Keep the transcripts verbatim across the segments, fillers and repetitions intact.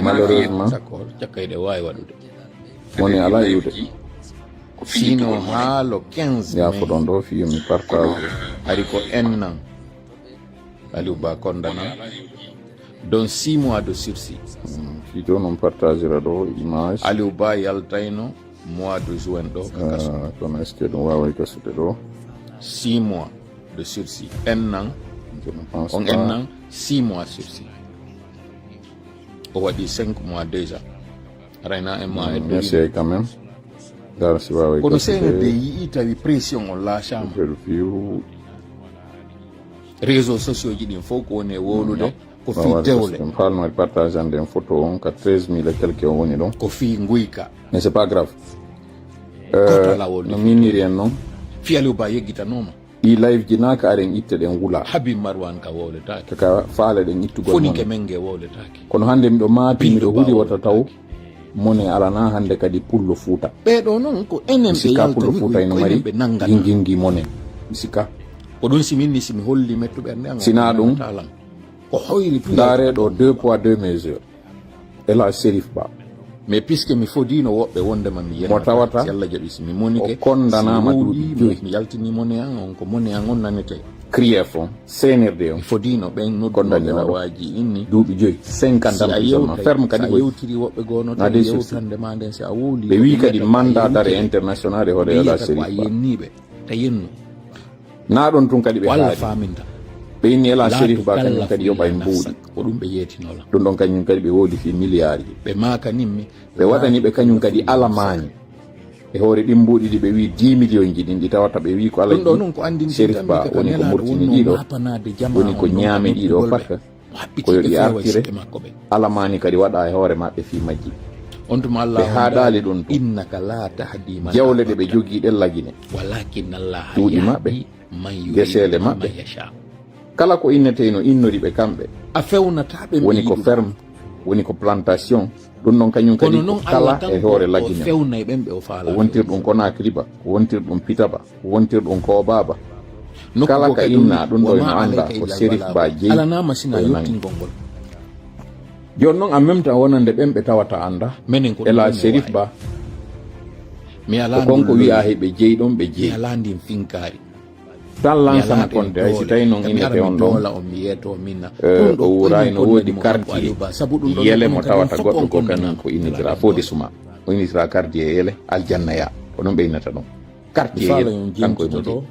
Malheureusement, cakka ɗe waawi waɗude. Moni alaa iwde. Sino haa le quinze mai. Yaafoɗon ɗo, fiyo mi partage. Ari ko en nan. Aliou Ba condamné. Donc six mois de sursis. Hmm, fii jooni on partagira ɗo image. Aliou Ba yaltayno mois de juin ɗo ka kaso. Ah, kono est-ce que ɗum waaway gasude ɗo? Six mois de sursis. En nan. Je ne pense pas. On en nan, six mois sursis. O waɗi cinq mois déjà. Rayna en mois et demi. Merci quand même. Dara si waaway kono gasude. C N D yi'i tawi pression on laacaama. Interview. Réseaux sociaux ji ɗin fof ko woni e wowlude ko fii dewle. Ɗum faalno waɗi partage ande en photo on ka treize mille et quelque on woni ɗon. Ko fii nguyka. Mais c'est pas grave. Kota lawol no miniri en noon. Fii Aliou Ba yeggitanooma. Ɗi live ji naaka aren itte ɗen wula. Habib Marwan ka wowletaake. Ka faale ɗen ittugol. Foninke men nge wowletaake. Kono hannde miɗo maati, miɗo huli wota taw mone alana hannde kadi pullo Fuuta. Ɓee ɗoo noon ko enen ɓe yaltani, ko enen ɓe nanngata. Mi sikka pullo Fuuta ino mari gingingi mone. Mi sikka. Ko ɗum si min ni si mi holli mettuɓe ɓernde an. Sinaa ɗum, ko hoyri tu ndaare ɗo deux poids deux mesures. El Hadj Serif Ba. Mais puisque mi fodiino woɓɓe wondema mi yenata, mo tawata si Allah jaɓi, si mi monike, o kondanaama duuɓi joyi. Mi yaltini mone an on, ko mone an on nanete. Crief on, C N R D on. Mi fodiino ɓen nodduɓe awaaji inni. Duuɓi joyi, cinquante ans emprisonnement ferme kadi. Sa yewtiri woɓɓe goo no tawi yewtande ma nden, si a wowli ɓe wi kadi mandat d'arrêt international e hoore El Hadj Serif Ba. Yenniɓe ta yennu. Na ɗon tun kadi ɓe haali. Ɓe inni El Hadj Serif Ba kañum kadi yoɓa e mbuuɗi. Ko ɗum ɓe yeetinola. Ɗum ɗon kañum kadi ɓe wowli fii miliyaarji. Ɓe maaka nimmi. Ɓe waɗani ɓe kañum kadi alamaani. E hoore ɗin mbuuɗi ɗi ɓe wi dix million ji ɗin ɗi tawata ɓe wi ko Alhaji Serif Ba woni ko murtini ɗiɗo, woni ko ñaami ɗiɗo pat. Ko yo ɗi artire. Alamaani kadi waɗa e hoore maɓɓe fii majji. Ɓe haaɗaali ɗum tun. Jawle ɗe ɓe jogii ɗen lagine. Cuuɗi maɓɓe, geseele maɓɓe. Kala ko innetee no innori ɓe kamɓe. Woni ko ferme, woni ko plantation. Ɗum ɗon kañum kadi ko kala e hoore lagine. Ko wontirɗum Conakry ba, ko wontirɗum Pita ba. Wontirɗum ko baaba. Kala ka inna ɗum ɗo ino annda ko Serif Ba jeyi. Jooni noon, en même temps, wonande ɓen ɓe tawata annda, ela Serif Ba, ko konko wi'a he ɓe jeyi ɗon, ɓe jeyi. Tan lansana konte, hay si tawi noon innete on ɗon, eh, o wuuraay, no woodi quartier Yele mo tawata goɗɗo ko kañum ko innitira Fodé Souma. O innitira quartier Yele, Aljanna Ya. Ko ɗum ɓe innata ɗum. Quartier Yele, kanko e mo jeyi.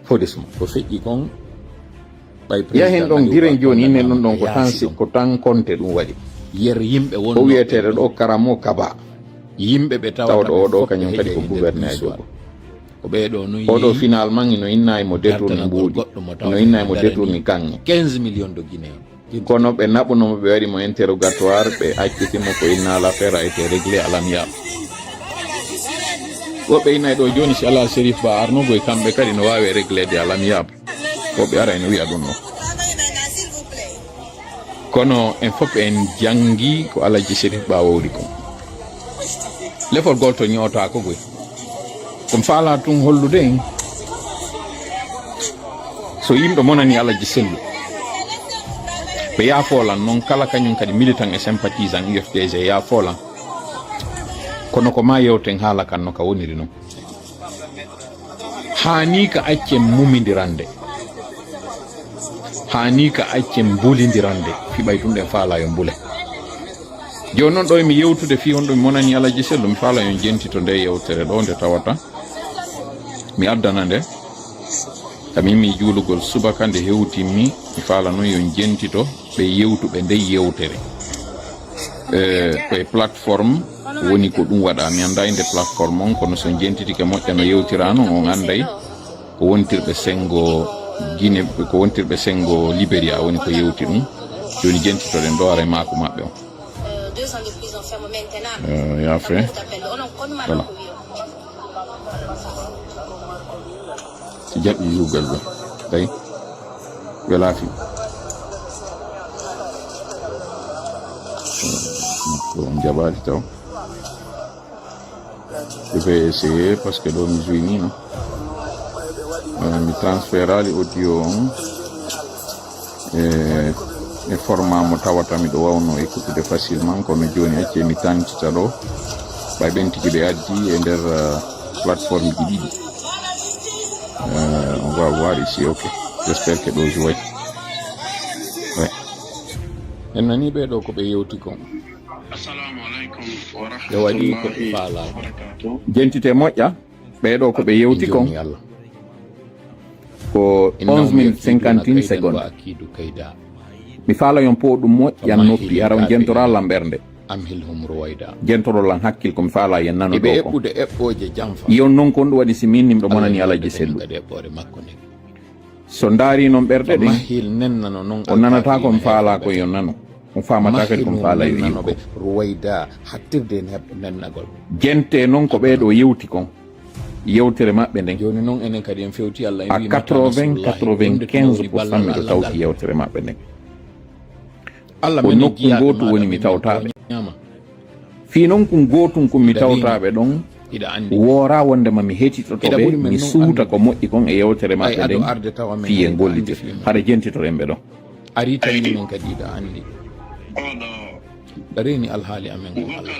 Fodé Souma. Ko feƴƴi kon, ɓay yahen ɗon, diren jooni, innen ɗum ɗon ko tan si, ko tan konte ɗum waɗi. Yer yimɓe won o wiyeteeɗo ɗo Karamo Kaba. Yimɓe ɓe tawɗo o ɗo kañum kadi ko gouverneur jogo. Ko ɓee ɗo no oɗo finalement ino inna e mo détourné mbuuɗi. Ino inna e mo détourné kaŋŋe. Quinze millions de Guinéens. Kono ɓe naɓuno mo, ɓe waɗi mo interrogatoire, ɓe acciti mo, ko inna l'affaire a été réglé à l'amiable. Woɓɓe inna e ɗo jooni, si alaa Serif Ba arno goy, kamɓe kadi no waawi réglé de à l'amiable. Woɓɓe ara ene wi'a ɗum no. Kono en fof en janngi ko Alhaji Serif Ba wowli kon. Lefol gol to ñootaako goy. Ko mi faalaa tun hollude en. So yimɓe monani Alhaji Sellu, ɓe yaafoolan noon kala kañum kadi militant e sympathisant U F D G yaafoolan. Kono ko ma yewten haala kan no ka woniri noon. Haanii ka accen mumindirande. Haanii ka accen mbulindirande. Fiɓay tun ɗen faalaa yo mbule. Jooni noon ɗo mi yewtude fii honɗum mi monani Alhaji Sellu, mi faalaa yo jentito nde yewtere ɗo nde tawata. Mi addana nde. Ka mi immii juulugol subaka nde hewtimmi, mi faalaa noon yo jentito ɓe yewtuɓe nde yewtere. Eh, ko e plateforme woni ko ɗum waɗa. Mi anndaa innde plateforme on, kono so jentitike moƴƴa no yewtira non, on annday ko wontirɓe senngo Guinée, ko wontirɓe senngo Liberia woni ko yewti ɗum. Jooni jentitoɗen ɗo, ara e maaku maɓɓe on. Euh, deux ans de prison ferme maintenant. Euh, yaafe. Voilà. Si jaɓi yugal ɗo. Tawi. Wela fi. Ko on jaɓaali taw. Je vais essayer parce que ɗo mi joinino. Euh, mi transférali audio on. E Mi forma mo tawata miɗo wawno écoutude facilement, kono jooni acce mi tantita ɗo. Ɓay ɓen tigi ɓe addi e nder, euh, plateforme ji ɗiɗi. Euh, on va voir ici, ok. J'espère que ɗo joué. Ouais. En nani ɓe ɗo ko ɓe yewti kon. Assalamu alaikum wa rahmatullahi wa barakatuh. Ɓe waɗi ko ɓe faala. Jentite moƴƴa. Ɓee ɗoo ko ɓe yewti kon. Ko onze minutes cinquante et une secondes. Mi faala yon pooɗum moƴƴan noppi, hara on jentora lan ɓernde. Jentoroo lan hakkil, ko mi faala yen nano ɗoo kon. Yon non kon ɗum waɗi si min nimɗo monani Alhaji Sellu. So ndaari non ɓerɗe ɗen, o nanata ko mi faala ko yo nano. On faamataa kadi ko mi faala yo yi'u ko. Ruwayda hattirde en heɓ-, nennagol. Jente non ko ɓee ɗoo yewti kon. Yewtere maɓɓe nden. Jooni non enen kadi en fewti Allah, en wi'i mata nasrullahi, quatre-vingts, quatre-vingt-quinze pour cent miɗo tawti yewtere maɓɓe nden. Allah ko men nokku jiyaaɓe gootu maɗa woni mi tawtaaɓe. Fii non kun gootun kun mi tawtaaɓe ɗon, woora wondema mi hetitoto ɓe, mi suuta ko moƴƴi kon e yewtere maɓɓe nden, fii en gollitira. Hara jentitoren ɓe ɗon. Ari tan minen kadi iɗa anndi. Reeni alhaali amen o Allah.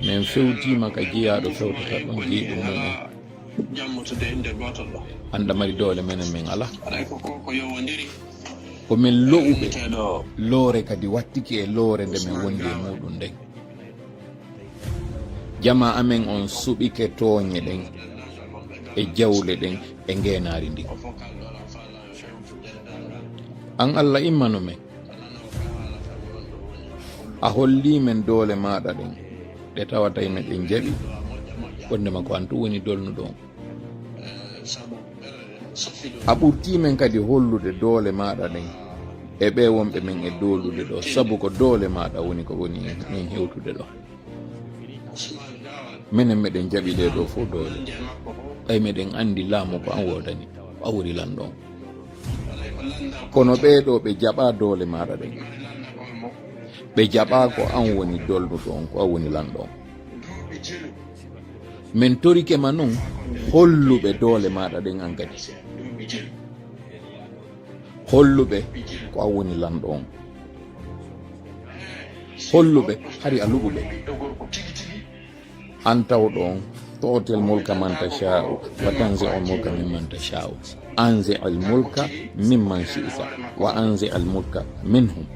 Min fewtiima ka jeyaaɗo fewtata ɗum jeyɗum mum en. Anɗa mari doole menen min alaa. Ko min lo'uɓe, loore kadi wattike e loore nde min wondi e muuɗum nden. Jamaa amen on suɓike tooñe ɗen, e jawle ɗen, e ngeenaari ndin. An Allah, immano men. A hollii men doole maaɗa ɗen, ɗe tawata meɗen jaɓi, wondema ko an tun woni dolnuɗo on. A ɓurtii men kadi hollude doole maaɗa ɗen e ɓee wonɓe men e doolude ɗoo, sabu ko doole maaɗa woni ko woni en hewtude ɗoo. Menen meɗen jaɓi ɗee ɗoo fow doole. Ɓay meɗen anndi laamu ko an woodani, ko an woni lanɗo on. Kono ɓee ɗoo ɓe jaɓaa doole maaɗa ɗen. Ɓe jaɓaa ko an woni dolnuɗo on, ko an woni lanɗo on. Min torike ma non, holluɓe doole maaɗa ɗen an kadi. Holluɓe ko an woni lanɗo on. Holluɓe hari a luɓuɓe. An tawɗo on, tu'til mulka man tasha'u, wa tanzi'ul mulka mimman tasha'u. Anzi'il mulka mimman shi'ta, wa anzi'il mulka minhum.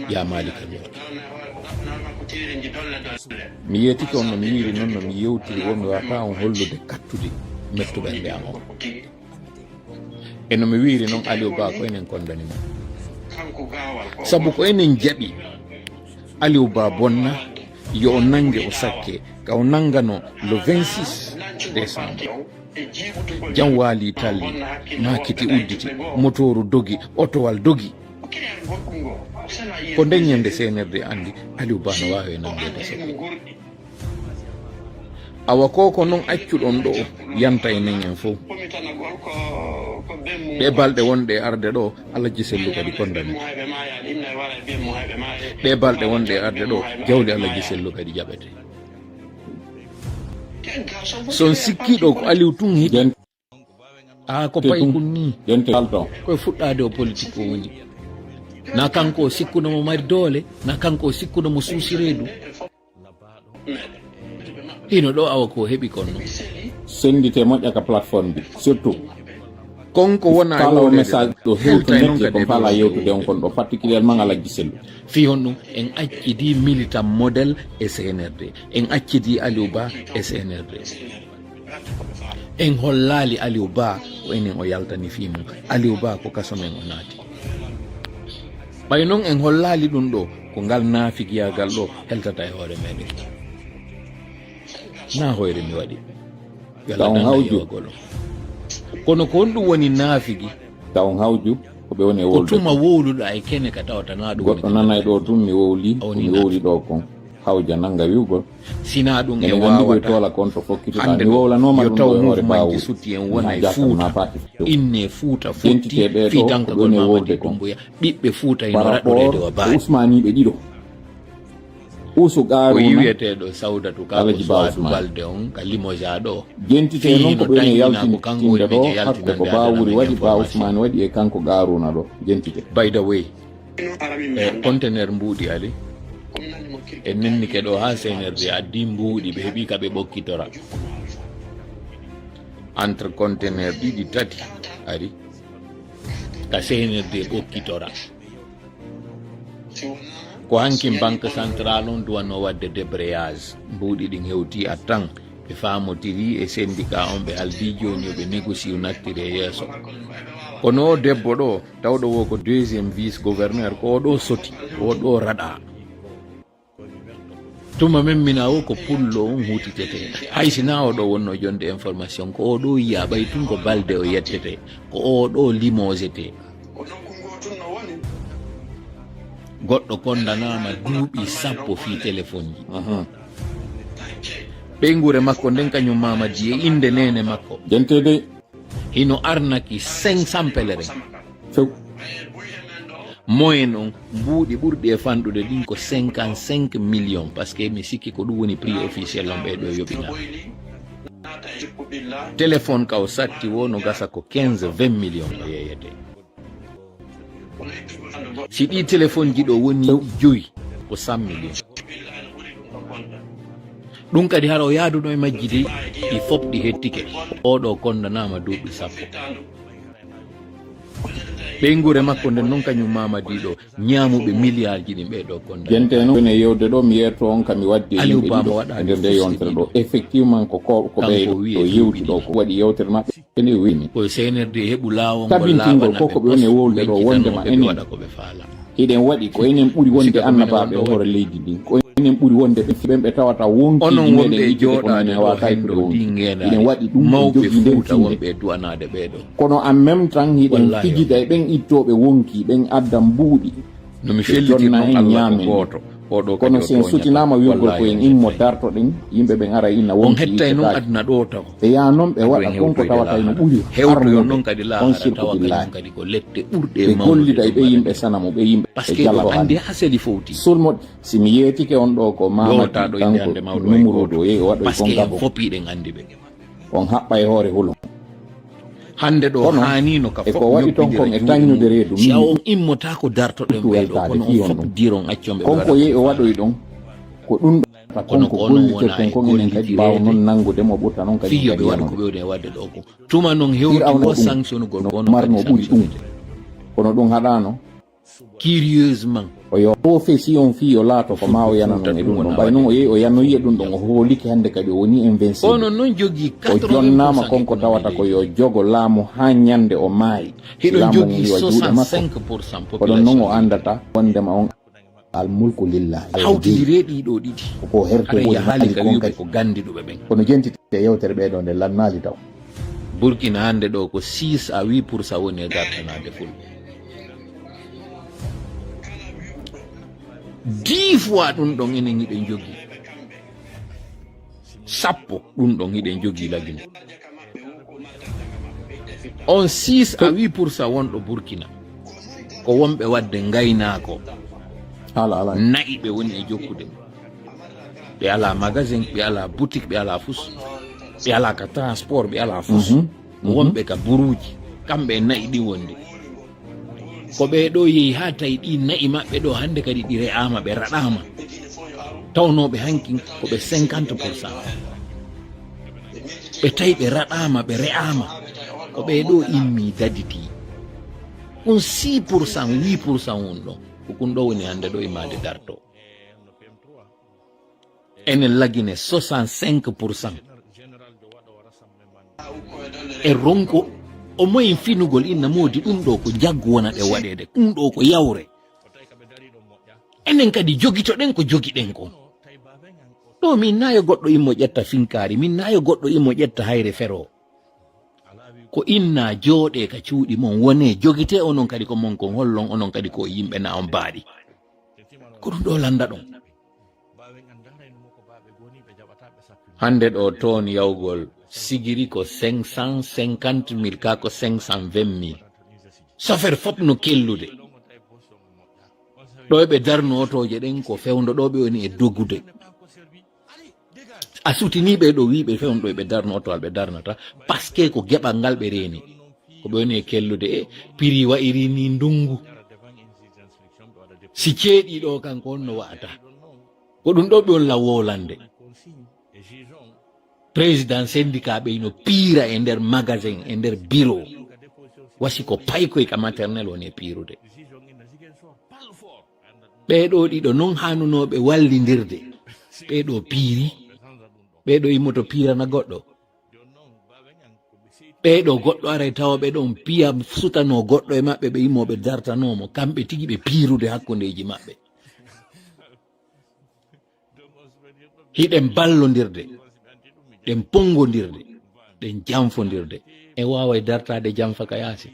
Ya malikal mulk. Mi yeetike on no mi wiiri non, no mi yewtiri won, mi wata on hollude kattude mettuɓe ɓe am on. E no mi wiiri non, Aliou Ba ko enen kondani mo. Sabu ko enen jaɓi Aliou Ba bonna, yo o nange o sakke, ka o nangano le vingt-six décembre. Jam waali talli, maakiti udditi, motooru dogi, otowal dogi. Ko nden ñande C N R D anndi Aliou Ba no waawi nangeede sabu. Awa ko ko non accuɗon ɗoo yanta e men en fow. Ɗee balɗe wonɗe e arde ɗoo, Alhaji Sellu kadi kondane. Ɗee balɗe wonɗe e arde ɗoo, jawdi Alhaji Sellu kadi jaɓete. So on sikkii ɗoo ko Aliou tun hiti. Aa, ko paykun nii. Koye fuɗɗaade o politique o woni. Na kanko o sikkuno mo mari doole, na kanko o sikkuno mo suusi reedu. Hino ɗoo awa ko heɓi kon non. Senndite moƴƴa ka plateforme bi, surtout. Kon ko wona e wowleede message ɗo hewto netti ko faala yewtude on kon ɗo, particulièrement Alhaji Sellu. Fii honɗum en accidi militant modèle e C N R D? En accidi Aliou Ba e C N R D. En hollaali Aliou Ba ko enen o yaltani fii mum. Aliou Ba ko kaso men o naati. Ɓay non en hollaali ɗum ɗo, ko ngal naafigiyaagal ɗo heltata e hoore meɗen. Na hoyre mi waɗi. Yo Allah dandu hawju. Kono ko honɗum woni naafigi? Taw hawju ko ɓe woni e wolde. Ko tuma wowluɗa e kene ka tawata na ɗum woni goɗɗo nanay ɗo tun mi wowli, ko mi wowli ɗo kon. Hawja nanga wi'ugol. Sina ɗum e waawata. Hannde mi wowlanooma ɗum ɗo e hoore baawo. Sutti en wona e Fuuta. Inne Fuuta fotti fii dankagol Mamadi Dumbuya. Ɓiɓɓe Fuuta ino raɗɗoreede wa baaɗi. Usmaniiɓe ɗiɗo. Usu Ko Qaaruuna, yiwiyeteeɗo Sawdatu ka ko Alaji Ba Suwaadu Usmaan. Balde on ka Limoja ɗo. Jentite non ko ɓe woni yaltinde ɗo, hakko ko Baawuri waɗi, Ba Usmaan waɗi e kanko Qaaruuna ɗo. Jentite. By the way, e conteneur mbuuɗi ari. En nennike ɗo haa C N R D addi mbuuɗi, ɓe heɓi ka ɓe ɓokkitora. Entre conteneur ɗiɗi, tati ari. Ka C N R D ɓokkitora. Ko hankin Banque Centrale on duwanno waɗde débrayage. Mbuuɗi ɗin hewti a tan. Ɓe faamotiri e syndicat on, ɓe haldi jooni yo ɓe négocier nattire yeeso. Kono o debbo ɗo, tawɗo wo ko deuxième vice gouverneur, ko o ɗo soti, ko o ɗo raɗa. Tuma men mina o ko pullo on hutitete. Hay si na o ɗo wonno jonde information, ko o ɗo yiya ɓay tun ko Balde o yettete, ko o ɗo limogete. Goɗɗo kondanaama duuɓi sappo fii telefonji. Ɓeynguure makko nden kañum Mamadi e innde neene makko. Jentede. Hino arnaki cinq cents pèlerins. Few. Moyen on, mbuuɗi ɓurɗi e fanɗude ɗin ko cinquante-cinq millions, parce que mi sikki ko ɗum woni prix officiel on ɓe ɗo yoɓina. Téléphone ka o satti wo no gasa ko quinze, vingt millions o yeeyete. Si ɗi téléphone ji ɗo woni joyi, ko cent millions. Ɗum kadi hara o yaaduno e majji dey, ɗi fof ɗi hettike. Oɗo kondanaama duuɓi sappo. Ɓeynguure makko nden noon kañum Mamadi ɗo, ñaamuɓe milliard ji ɗin ɓee ɗo kondana. Jente noon e yewde ɗo, mi yeeto on ka mi waddi e Aliou yimɓe Ba mo ɗiɗo waɗaani e nder nde fusti yontere ɗo. Ɗiɗo. Effectivement ko ko, ko ɓe ɗo yewti ɗo ko waɗi yewtere maɓɓe. Ene wini. Ko C N R D heɓu laawol ngol tabintingol ko ko ɓe woni e wowlude ɗo wondema enen waɗa ko ɓe faala. Hiɗen waɗi ko enen ɓuri wonde annabaaɓe e hoore leydi ndin. Ko enen ɓuri wonde ɓe ɓen ɓe tawata wonkiiji meɗen yiɗde ko men waataaki ɓe wonki. Hiɗen waɗi ɗum en jogii nden finnde. Kono en même temps hiɗen fijida e ɓen ittooɓe wonki, ɓen adda mbuuɗi. No mi felliti noon, Allah ko gooto. Kono si en sutinaama wi'ugol ko en immo dartoɗen, yimɓe ɓen ara inna wonki ittetaake. Ɓe yaha noon ɓe waɗa kon ko tawata eno ɓuri harmude on sirku billaahi. Ɓe gollida e ɓe yimɓe sanamu, ɓe yimɓe jalabaani. Sulmo, si mi yeetike on ɗo ko Mamadi kanko Numuruudu, o yehi o waɗoyi kon gabon. On haɓɓa e hoore hulo. Hannde ɗo haaniino ka e ko waɗi ton kon e tañnude reedu si a on immotaako dartoɗen ɓe ɗo, kono on fof diron accon ɓe. Kon ko yehi o waɗoyi ɗon, ko ɗum ɗo kon ko gollitirten kon, enen kadi ɓaawo noon nanngude mo ɓurta noon kadi. Fii yo ɓe waɗu ko ɓe woni e waɗde ɗo ko. Tuma noon hewti wo sanctionnugol, kono marno ɓuri ɗum. Kono ɗum haɗaano. Curieusement. O yo profession fii yo laato ko ma o yana non e ɗum ɗon. Ɓay non o yehi o yanoyi e ɗum ɗon, o hoolike hannde kadi o woni invincible. Onon non jogii quatre-vingt pour cent. O jonnaama kon ko tawata ko yo jogo laamu haa ñande o maayi. Hiɗon jogii soixante-cinq pour cent population. Koɗon non o anndata wondema on al mulku lillahi. Hawtindire ɗii ɗo ɗiɗi. Ko ko herto woni haali ka wi'ude ko ganndiɗuɓe ɓen. Kono jentite yewtere ɓee ɗo nde lannaali taw. Burkina hannde ɗo ko six à huit pour cent woni e dartanaade fulɓe. Dix fois ɗum ɗon enen hiɗen jogii. Sappo ɗum ɗon hiɗen jogii Lagine. On six à huit pour cent wonɗo Burkina. Ko wonɓe waɗde ngaynaako. Na'i ɓe woni e jokkude. Ɓe alaa magasin, ɓe alaa boutique, ɓe alaa fus. Ɓe alaa ka transport, ɓe alaa fus. Ko wonɓe ka buruuji, kamɓe e na'i ɗin wonde. Ko ɓee ɗo yehi haa tawi ɗi na'i maɓɓe ɗo hannde kadi ɗi re'aama, ɓe raɗaama. Tawnooɓe hankin ko ɓe cinquante pour cent. Ɓe tawi ɓe raɗaama, ɓe re'aama. Ko ɓee ɗo immi daditi. Ɗum six pour cent, huit pour cent won ɗon. Ko ɗum ɗo woni hannde ɗo imaade darto. Ene Lagine soixante-cinq pour cent. E ronko, o moyen finugol inna moodi ɗum ɗo ko jaggu wona ɗe waɗeede. Ɗum ɗo ko yawre. Enen kadi jogitoɗen ko jogiɗen kon. Ɗo min na yo goɗɗo immo ƴetta finkaari, min na yo goɗɗo immo ƴetta hayre fero. Ko inna jooɗe ka cuuɗi mon, wone jogite onon kadi ko mon kon, hollon onon kadi ko yimɓe na on baaɗi. Ko ɗum ɗo lannda ɗon. Hannde ɗo toon yawgol sigiri ko cinq cent cinquante mille, ka ko cinq cent vingt mille. Sofeer fof no kellude. Ɗo ɓe darno otooje ɗen ko fewndo ɗo ɓe woni e dogude. A sutini ɓe ɗo wi ɓe fewndo ɓe darno oto alɓe darnata, parce que ko geɓal ngal ɓe reeni. Ko ɓe woni e kellude e piri wa'iri ni ndungu. Si ceeɗi ɗo kan ko honno wa'ata? Ko ɗum ɗo ɓe on la wolande. Président syndicat ɓe ino piira e nder magasin, e nder bureau. Wasi ko paykoy ka maternelle woni e piirude. Ɓee ɗo ɗiɗo non haanunooɓe wallindirde. Ɓee ɗo piiri. Ɓee ɗo immoto piirana goɗɗo. Ɓee ɗo goɗɗo aray tawa ɓe ɗon piya sutanoo goɗɗo e maɓɓe, ɓe immoo ɓe dartanoo mo. Kamɓe tigi ɓe piirude hakkundeeji maɓɓe. Hiɗen ballondirde, ɗen ponngondirde, ɗen janfondirde. En waaway dartaade janfa ka yaasi.